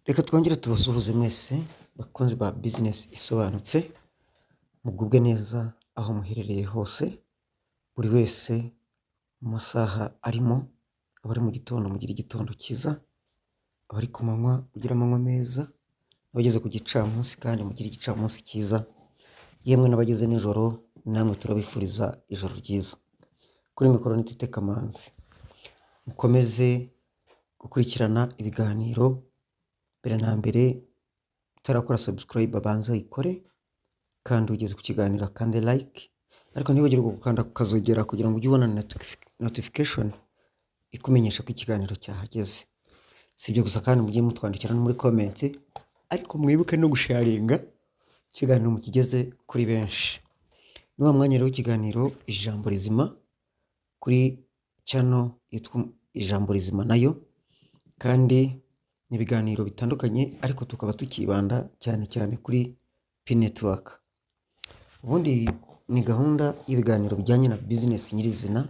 Reka twongere tubasuhuze mwese bakunzi ba bizinesi isobanutse, mugubwe neza aho muherereye hose, buri wese mu masaha arimo, abari mu gitondo mugire igitondo cyiza, abari ku manywa mugire amanywa meza, abageze ku gicamunsi kandi mugire igicamunsi cyiza, yemwe n'abageze nijoro namwe turabifuriza ijoro ryiza. Kuri mikoro ni Tite Kamanzi, mukomeze gukurikirana ibiganiro. Mbere na mbere utarakora subscribe abanza ayikore, kandi ugeze ku kiganiro akande like, ariko ntibagirwe gukanda ku kazogera kugira ngo ujye ubona notification ikumenyesha ko ikiganiro cyahageze. Si ibyo gusa kandi, mujye mutwandikira no muri comment, ariko mwibuke no gusharinga ikiganiro mukigeze kuri benshi. Ni wa mwanya rero w'ikiganiro Ijambo Rizima kuri channel yitwa Ijambo Rizima nayo, kandi ni ibiganiro bitandukanye, ariko tukaba tukibanda cyane cyane kuri Pi Network. Ubundi ni gahunda y'ibiganiro bijyanye na bizinesi nyirizina,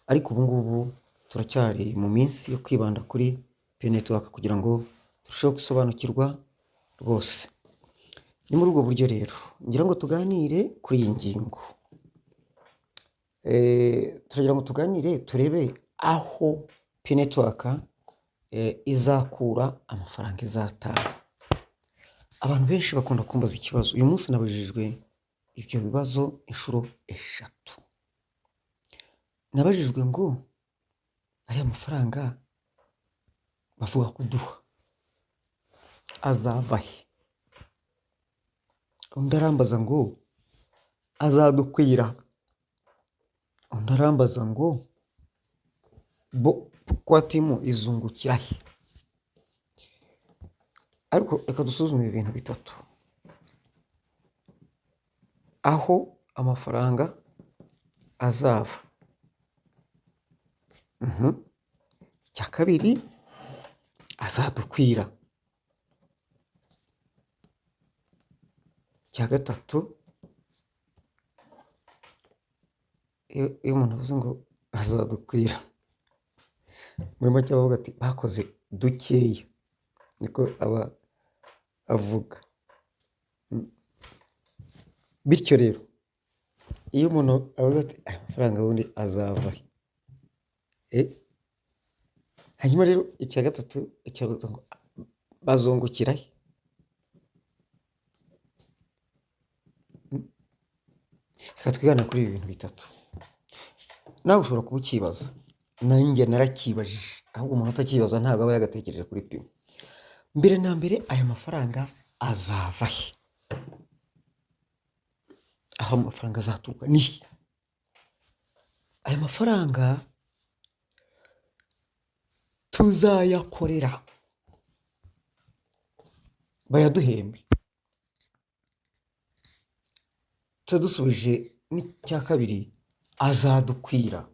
ariko ubu ngubu turacyari mu minsi yo kwibanda kuri Pi Network kugira ngo turusheho gusobanukirwa rwose. Ni muri ubwo buryo rero ngira ngo tuganire kuri iyi ngingo. Turagira ngo tuganire turebe aho Pi Network izakura amafaranga izatanga. Abantu benshi bakunda kumbaza ikibazo. Uyu munsi nabajijwe ibyo bibazo inshuro 3. Nabajijwe ngo ariya mafaranga bavuga kuduha azava he? Undi arambaza ngo azadukwira? Undi arambaza ngo bo core team izungukira he? Ariko reka dusuzume ibintu bitatu: aho amafaranga azava. Icya kabiri, azadukwira. Icya gatatu, iyo umuntu avuze ngo azadukwira, muri make abavuga ati bakoze dukeya, niko aba avuga. Bityo rero iyo umuntu avuze ati aya mafaranga ubundi azava he? Hanyuma rero icya gatatu, icya gatatu ngo bazungukira he? Reka twigane kuri ibi bintu bitatu. Nawe ushobora kuba ukibaza, nanjye narakibajije, ahubwo umuntu utakibaza ntabwo aba yagatekereje kuri Pi. Mbere na mbere, aya mafaranga azava he? Aho amafaranga azaturuka ni he? Aya mafaranga tuzayakorera bayaduhembe. Tuba dusubije n'icya kabiri, azadukwira?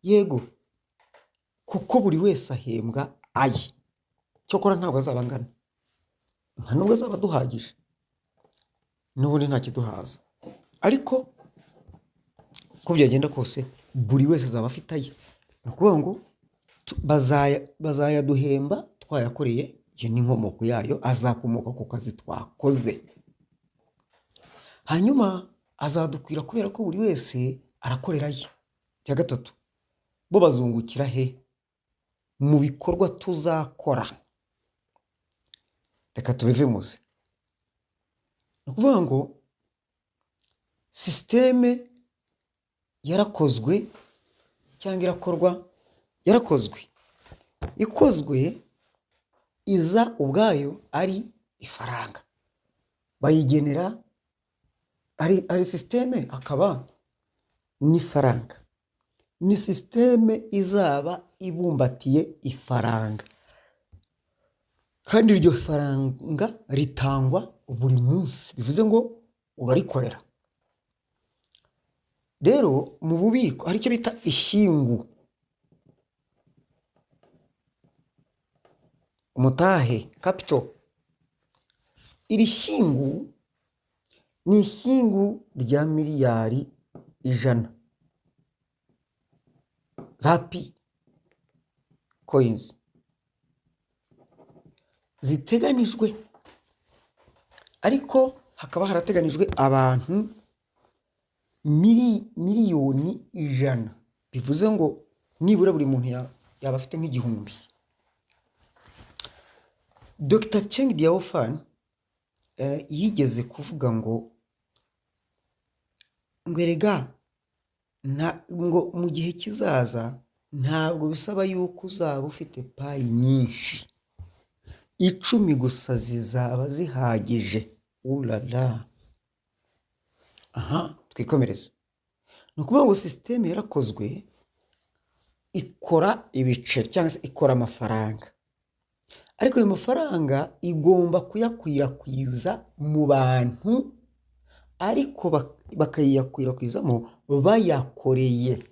Yego, kuko buri wese ahembwa aye. Cyokora ntabwo azaba angana, nta nubwo azaba aduhagije, n'ubundi nta kiduhaza, ariko uko byagenda kose buri wese azaba afite aye. Ni ukuvuga ngo bazayaduhemba twayakoreye. Iyo ni inkomoko yayo, azakomoka ku kazi twakoze. Hanyuma azadukwira kubera ko buri wese arakorera ye. Icya gatatu, bo bazungukira he? Mu bikorwa tuzakora. Reka tubive muzi. Ni ukuvuga ngo sisiteme yarakozwe cyangwa irakorwa, yarakozwe, ikozwe iza ubwayo ari ifaranga, bayigenera ari sisiteme, akaba n'ifaranga. Ni sisiteme izaba ibumbatiye ifaranga, kandi iryo faranga ritangwa buri munsi, bivuze ngo urarikorera. Rero mu bubiko hari icyo bita ishyingu, umutahe, capital. Iri shyingu ni ishyingu rya miliyari 100 za Pi coins. Ziteganijwe, ariko hakaba harateganijwe abantu 100,000,000, bivuze ngo nibura buri muntu yaba afite nk'igihumbi. Dr Chengdiao Fan yigeze kuvuga ngo erega ngo mu gihe kizaza ntabwo bisaba yuko uzaba ufite Pi nyinshi, 10 gusa zizaba zihagije. Urara aha, twikomereze. Ni ukuvuga ngo sisiteme yarakozwe, ikora ibiceri cyangwa se ikora amafaranga, ariko ayo mafaranga igomba kuyakwirakwiza mu bantu, ariko bakayiyakwirakwizamo bayakoreye.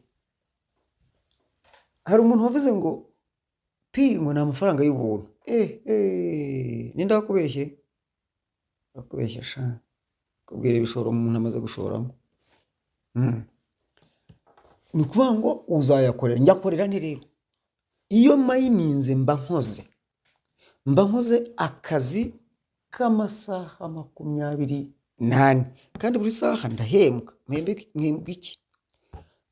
Hari umuntu wavuze ngo Pi ngo ni amafaranga y'ubuntu. Ninde wakubeshye? Wakubeshye sha, kubwira ibishoro umuntu amaze gushoramo. Ni ukuvuga ngo uzayakorera. Njyakorera nti rero iyo mayininze mba nkoze akazi k'amasaha 24, kandi buri saha ndahembwa. Mpembwa iki?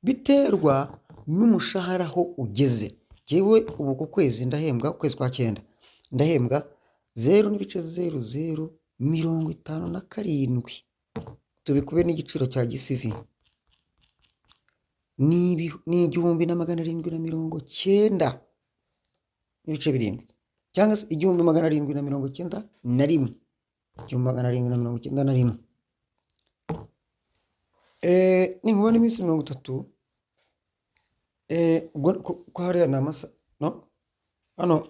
Biterwa n'umushahara aho ugeze. Jyewe ubu ku kwezi ndahembwa, ukwezi kwa cyenda ndahembwa 0.0057, tubikube n'igiciro cya GCV, ni 1790.7, cyangwa se 1791, 1791. Ninkuba n'iminsi 30, ubwo ko hariya ni amasa no hano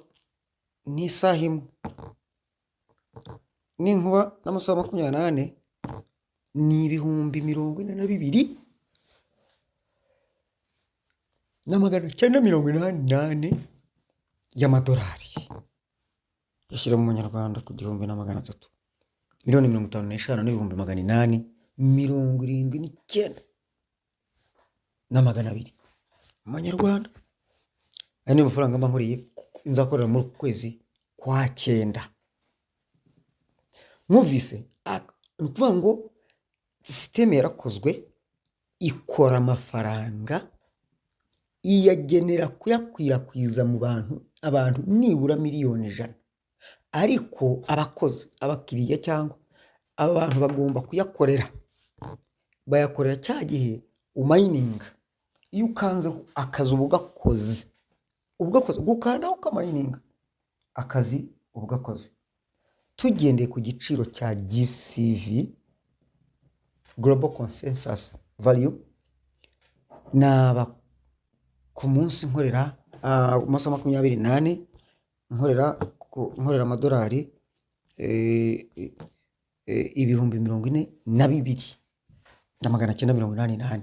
ni isaha imwe, ninkuba n'amasaha 24 ni 42,984 y'amadolari. Dushyira mu manyarwanda ku 1300, 55,879,200 mu manyarwanda. Aya niyo mafaranga mba nkoreye, nzakorera muri uku kwezi kwa cyenda. Mwumvise? Ni ukuvuga ngo sisiteme yarakozwe, ikora amafaranga, iyagenera kuyakwirakwiza mu bantu, abantu nibura 100,000,000, ariko abakozi, abakiriya cyangwa abantu bagomba kuyakorera. Bayakorera cya gihe umayininga. Iyo ukanzeho akazi uba ugakoze, uba ugakoze gukandaho ukamayininga, akazi uba ugakoze. Tugendeye ku giciro cya GCV, Global Consensus Value, naba ku munsi nkorera amasaha 24 nkorera amadolari 42,984.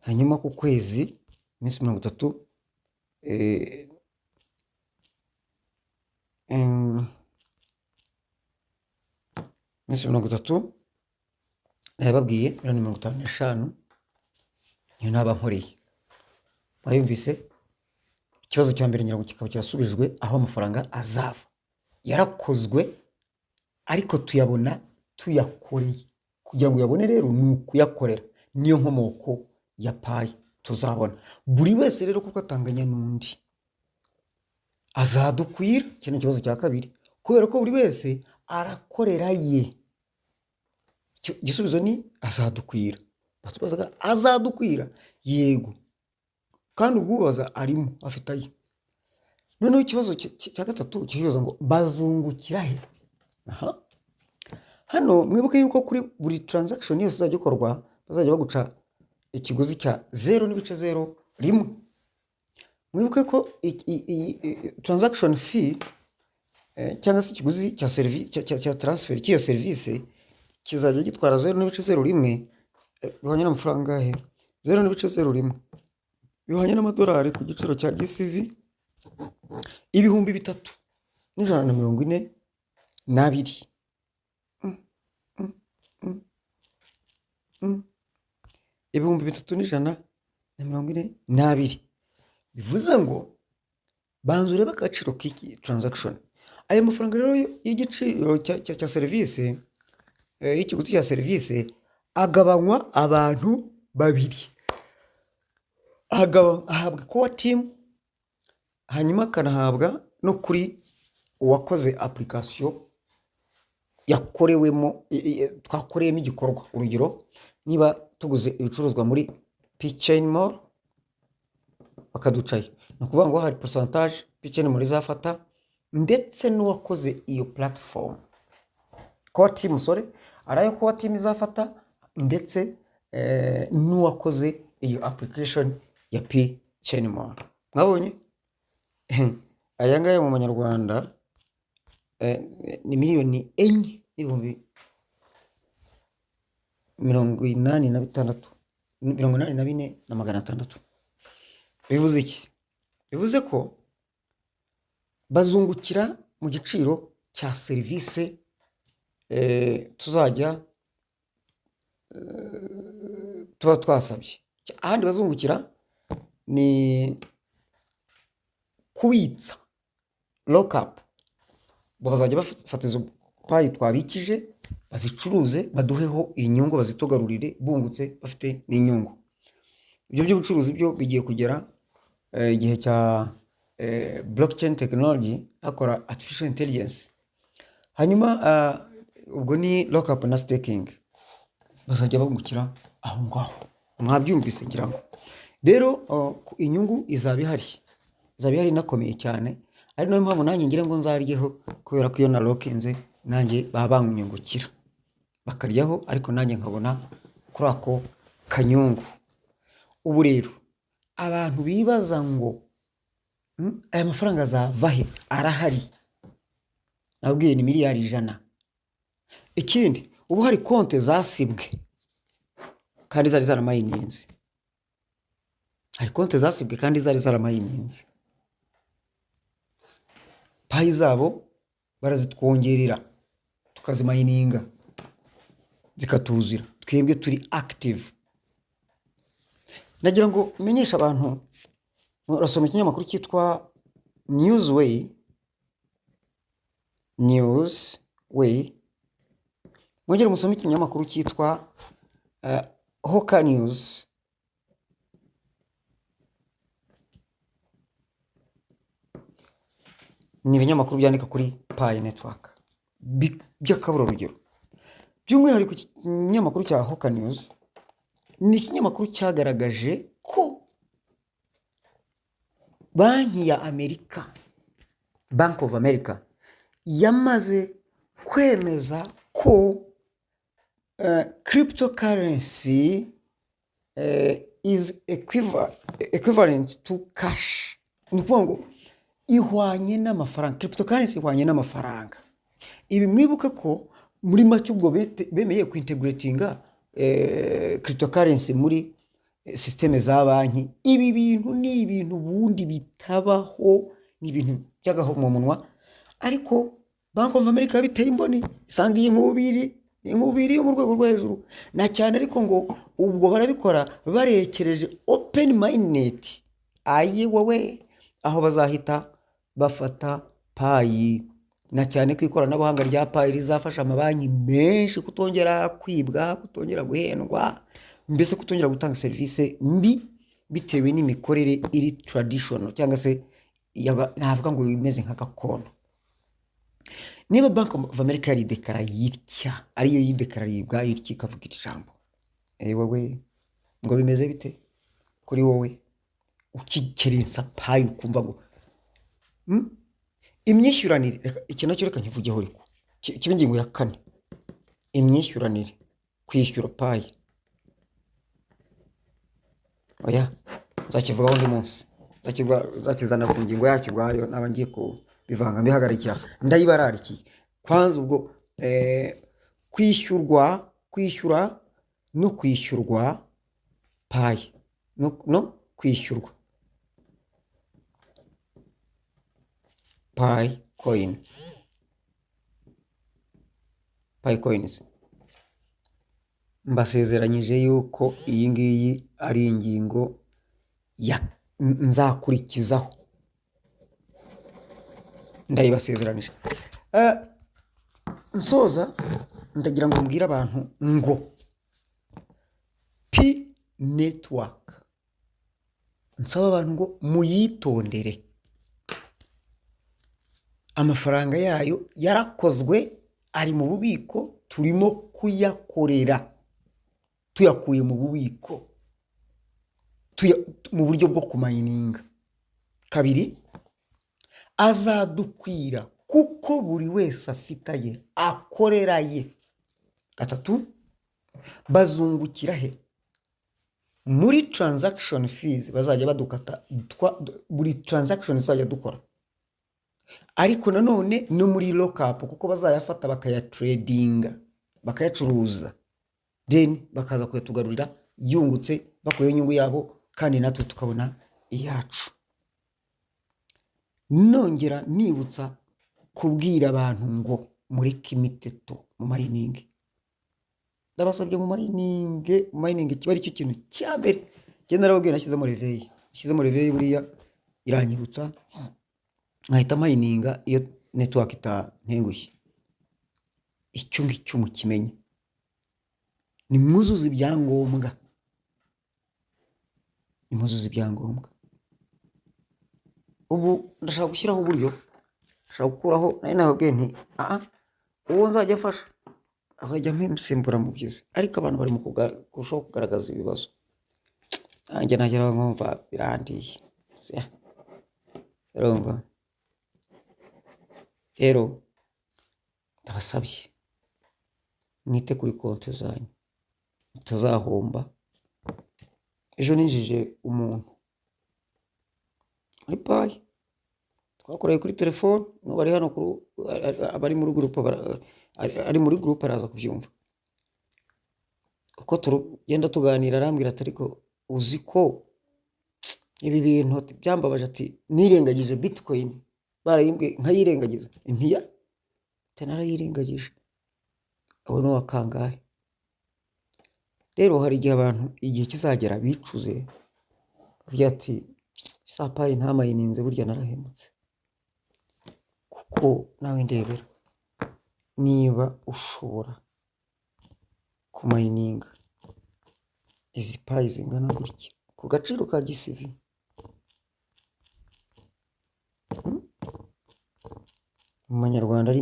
Hanyuma ku kwezi, iminsi 30, iminsi 30 nababwiye, 55,000,000 niyo naba nkoreye. Mwayumvise? Ikibazo cya mbere ngira ngo kikaba kirasubijwe, aho amafaranga azava. Yarakozwe, ariko tuyabona tuyakoreye. Kugira ngo uyabone rero ni ukuyakorera, niyo nkomoko ya Pi tuzabona. Buri wese rero kuko atanganya n'undi azadukwira. Iki ni ikibazo cya kabiri, kubera ko buri wese arakorera ye. Igisubizo ni azadukwira. Batubazaga azadukwira, yego, kandi ubwubaza arimo afite aye. Noneho ikibazo cya gatatu kibaza ngo bazungukira he? Aha hano mwibuke yuko kuri buri transaction yose izajya ikorwa bazajya baguca ikiguzi cya 0.01. Mwibuke ko transaction fee, cyangwa se ikiguzi cya transfer cy'iyo serivisi kizajya gitwara 0.01, bihwanye n'amafaranga angahe? 0.01 bihwanye n'amadolari ku giciro cya GCV 3,142. 3,142, bivuze ngo banza urebe agaciro k'iki transaction. Aya mafaranga rero y'igiciro cya serivisi, y'ikiguzi cya serivisi, agabanywa abantu babiri. Ahabwa core team, hanyuma akanahabwa no kuri uwakoze application yakorewemo, twakoreyemo igikorwa. Urugero, niba tuguze ibicuruzwa muri Pi Mall bakaducayo, ni ukuvuga ngo hari pourcentage Pi Mall izafata, ndetse n'uwakoze iyo platform, core team, sorry, ari ayo core team izafata, ndetse n'uwakoze iyo application ya Pi Mall. Mwabonye aya ngaya mu manyarwanda ni 4,086,000, 84,600. Bivuze iki? Bivuze ko bazungukira mu giciro cya serivisi tuzajya tuba twasabye. Ahandi bazungukira ni kubitsa, lockup. Bazajya bafata izo Pi twabikije, bazicuruze, baduheho inyungu, bazitugarurire bungutse, bafite n'inyungu. Ibyo by'ubucuruzi byo bigiye kugera igihe cya blockchain technology, hakora artificial intelligence. Hanyuma ubwo ni lockup na staking, bazajya bungukira aho ngaho. Mwabyumvise ngira ngo. Rero inyungu izaba ihari, izaba ihari inakomeye cyane, ari nayo mpamvu nanjye ngira ngo nzaryeho, kubera ko iyo nalockinze nanjye baba banyungukira, bakaryaho, ariko nanjye nkabona kuri ako kanyungu. Ubu rero abantu bibaza ngo aya mafaranga azava he? Arahari, nabwiye ni miliyari 100. Ikindi, ubu hari konti zasibwe kandi zari zaramayininze. Hari konti zasibwe kandi zari zaramayininze. Pi zabo barazitwongerera, tukazimayininga, zikatuzira twebwe turi active. Nagira ngo menyeshe abantu, urasoma ikinyamakuru cyitwa Newsway, Newsway, mwongere musome ikinyamakuru cyitwa Hoka News. Ni ibinyamakuru byandika kuri Pi Network by'akaburarugero. By'umwihariko ikinyamakuru cya Hoka News ni ikinyamakuru cyagaragaje ko banki ya Amerika, Bank of America, yamaze kwemeza ko cryptocurrency is equivalent to cash. Ni ukuvuga ngo ihwanye n'amafaranga, cryptocurrency ihwanye n'amafaranga. Ibi mwibuke ko muri make ubwo bemeye kwintegratinga cryptocurrency muri système za banki. Ibi bintu ni ibintu ubundi bitabaho, ni ibintu by'agahomamunwa, ariko Bank of America biteye imboni, isanga iyi nkubiri ni inkubiri yo mu rwego rwo hejuru na cyane. Ariko ngo ubwo barabikora barekereje open mainnet, aye wowe, aho bazahita bafata Pi, na cyane ko ikoranabuhanga rya Pi rizafasha amabanki menshi kutongera kwibwa, kutongera guhendwa, mbese kutongera gutanga serivisi mbi bitewe n'imikorere iri traditional, cyangwa se navuga ngo imeze nka gakondo. Niba Bank of America yaridekara yitya, ariyo yidekarariye ubwayo itya, ikavuga iri jambo, wowe ngo bimeze bite kuri wowe ukikerensa Pi, ukumva ngo Imyishyuranire, reka iki nacyo reka nkivugeho, ariko kiba ingingo ya kane, imyishyuranire, kwishyura Pi. Oya, nzakivugaho undi munsi. Nzakizana ku ngingo yacyo ubwayo. Naba ngiye kubivanga, mbihagarikira, ndayibararikiye kwanza. Ubwo kwishyurwa, kwishyura no kwishyurwa Pi, no kwishyurwa Pi coin, Pi coins. Mbasezeranyije yuko iyi ngiyi ari ingingo ya nzakurikizaho. Ndayibasezeranije. Nsoza ndagira ngo mbwire abantu ngo Pi Network, nsaba abantu ngo muyitondere. Amafaranga yayo yarakozwe, ari mu bubiko, turimo kuyakorera tuyakuye mu bubiko mu buryo bwo kumayininga. Kabiri, azadukwira kuko buri wese afite aye akorera ye. Gatatu, bazungukira he? Muri transaction fees bazajya badukata buri transaction tuzajya dukora, ariko nanone no muri lockup, kuko bazayafata bakayatradinga, bakayacuruza, then bakaza kuyatugarurira yungutse, bakuyeho inyungu yabo, kandi natwe tukabona iyacu. Nongera nibutsa kubwira abantu ngo mureke imiteto mu mayiningi. Ndabasabye mu mayiningi, mu mayiningi kiba aricyo kintu cya mbere. Njye narababwiye, nashyizemo réveil, nashyizemo réveil, buriya iranyibutsa nkahita mayininga iyo network itantengushye. Icyo ngicyo mukimenye, nimwuzuze ibyangombwa, nimwuzuze ibyangombwa. Ubu ndashaka gushyiraho uburyo, ndashaka gukuraho, nari nababwiye nti aha uwo nzajya mfasha azajya amusimbura mu byiza, ariko abantu bari mu kurushaho kugaragaza ibibazo, nanjye nagera nkumva birandiye. Urumva rero, ndabasabye mwite kuri konti zanyu mutazahomba. Ejo ninjije umuntu muri Pi twakoreye kuri telefone, n'ubu ari hano, abari muri groupe, ari muri groupe, araza kubyumva. Uko tugenda tuganira arambwira ati: "Ariko uzi ko ibi bintu byambabaje?" Ati: "Nirengagije Bitcoin, barayimbwiye nkayirengagiza." Ntiya, ati: "Narayirengagije." Abo ni uwa kangahe? Rero hari igihe abantu, igihe kizagera bicuze, bavuga ati: "Sa Pi ntamayininze, burya narahemutse." Kuko nawe ndebera, niba ushobora kumayininga izi Pi zingana gutya ku gaciro ka GCV, mu manyarwanda ari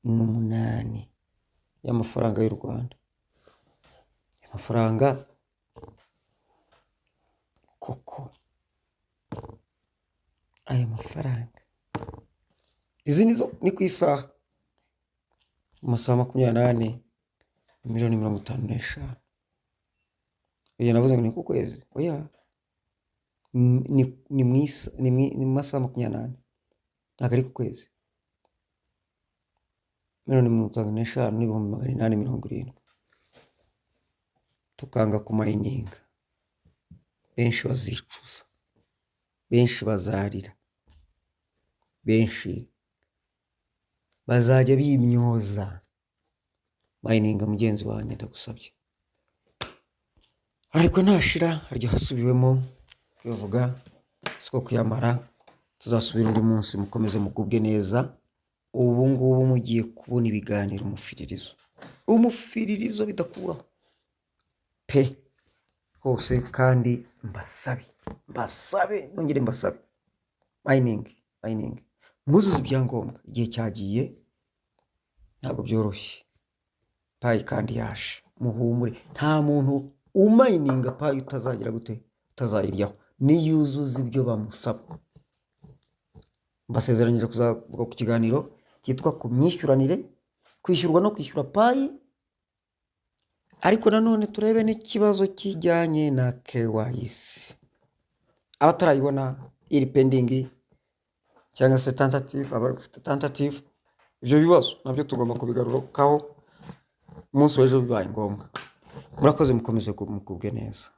2,327,918 y'amafaranga y'u Rwanda, amafaranga koko, aya mafaranga, izi nizo ni ku isaha, mu masaha 24, miliyoni 55. Oya, navuze ngo ni ku kwezi, oya, ni mu masaha 24, ntabwo ari ku kwezi. 55,870,000. Tukanga kumayininga, benshi bazicuza, benshi bazarira, benshi bazajya bimyoza. Mayininga mugenzi wanjye, ndagusabye. Ariko ntashira haryo hasubiwemo kwivuga siko kuyamara. Tuzasubira undi munsi, mukomeze mugubwe neza. Ubu ngubu mugiye kubona ibiganiro umufiririzo, umufiririzo bidakuraho pe rwose. Kandi mbasabe, mbasabe, nongere mbasabe, mining, mining, mwuzuze ibyangombwa. Igihe cyagiye, ntabwo byoroshye. Pi kandi yaje, muhumure, nta muntu umayininga Pi utazagira gute, utazayiryaho, niyuzuza ibyo bamusaba. Mbasezeranyije kuzavuga ku kiganiro cyitwa ku myishyuranire, kwishyurwa no kwishyura Pi, ariko nanone turebe n'ikibazo kijyanye na KYC, abatarayibona iri pending cyangwa se tentative, abafite tentative. Ibyo bibazo nabyo tugomba kubigarukaho umunsi w'ejo bibaye ngombwa. Murakoze, mukomeze mugubwe neza.